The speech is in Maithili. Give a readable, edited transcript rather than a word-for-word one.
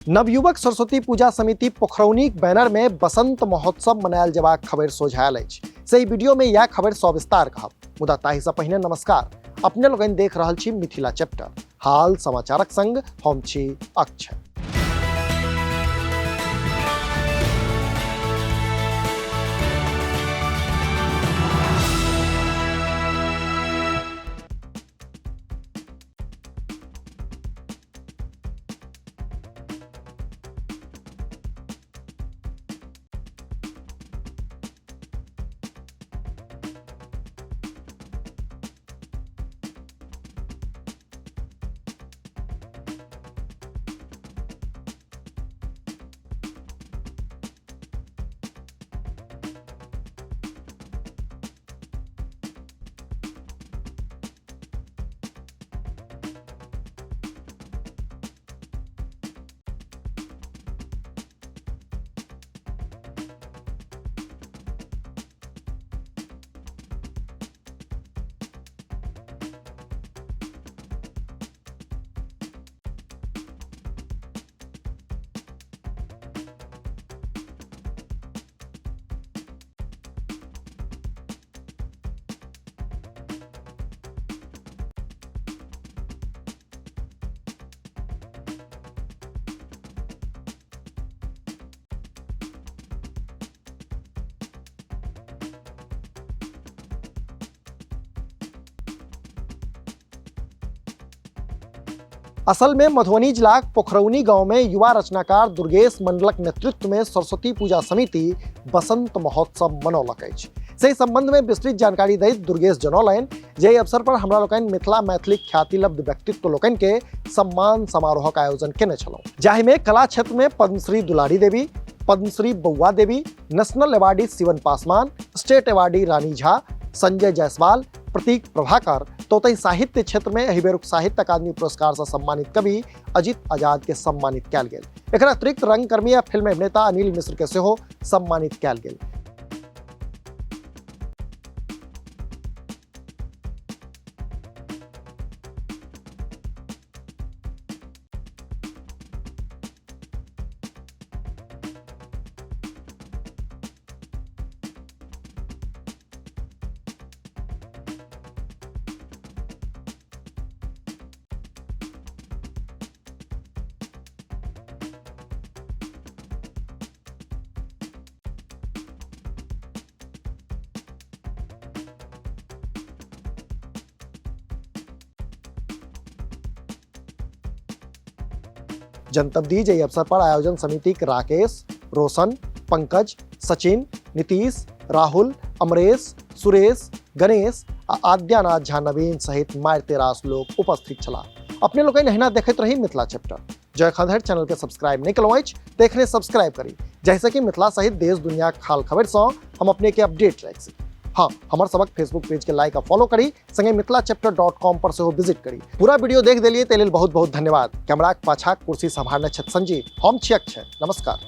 नवयुवक सरस्वती पूजा समिति पोखरौनीक बैनर में बसंत महोत्सव मनायल जेबाक खबर सोझायल अछि। से ई वीडियो में यह खबर सविस्तार कहब, मुदा ताहि से पहिने नमस्कार। अपने लोगन देख रहल छी मिथिला चैप्टर, हाल समाचारक संग हम छी अक्षय। असल में मधुबनी जिलाक पोखरौनी गांव में युवा रचनाकार दुर्गेश मंडलक नेतृत्व में सरस्वती पूजा समिति बसंत महोत्सव मनौलक अछि। से संबंध में विस्तृत जानकारी दैत दुर्गेश जनौलनि जे एहि अवसर पर हमरा लोकनि मिथिला मैथिली ख्यातिलब्ध व्यक्तित्व लोकनि के सम्मान समारोहक आयोजन केने छलहुँ, जाहि में कला क्षेत्र में Padmashri Dulari Devi, Padmashri Bauwa Devi, national awardee Sivan Paswan, state awardee Rani Jha, Sanjay Jaiswal, Prateek Prabhakar, तो ओतहि साहित्य क्षेत्र में एहि बेरुक साहित्य अकादमी पुरस्कार से सम्मानित कवि अजित आजाद के सम्मानित कयल गेल। एकर अतिरिक्त रंगकर्मी आ फिल्म अभिनेता अनिल मिश्र के सेहो सम्मानित कयल गेल। जनतब दी जे अवसर पर आयोजन समिति के राकेश, रोशन, पंकज, सचिन, नीतीश, राहुल, अमरेश, सुरेश, गणेश आ आद्यानाथ झा नवीन सहित मारिते रास लोग उपस्थित छलाह। अपने लोकनि एहिना देखैत रही मिथिला चैप्टर। जँ एखन धरि चैनल के सब्सक्राइब नहीं केलहुँ अछि तऽ एखने सब्सक्राइब करी, जाहिसँ कि मिथिला सहित देश दुनिया खाल खबर सँ हम अपने के अपडेट राखि सकी। हाँ, हमर सबक फेसबुक पेज के लाइक आ फॉलो करी, संगे मिथिला चैप्टर डॉट कॉम पर सेहो विजिट करी। पूरा वीडियो देख देलिए ताहि लेल बहुत बहुत धन्यवाद। कैमराक पाछा कुर्सी सम्हारने छथि संजीव, हम छी अक्षय। नमस्कार।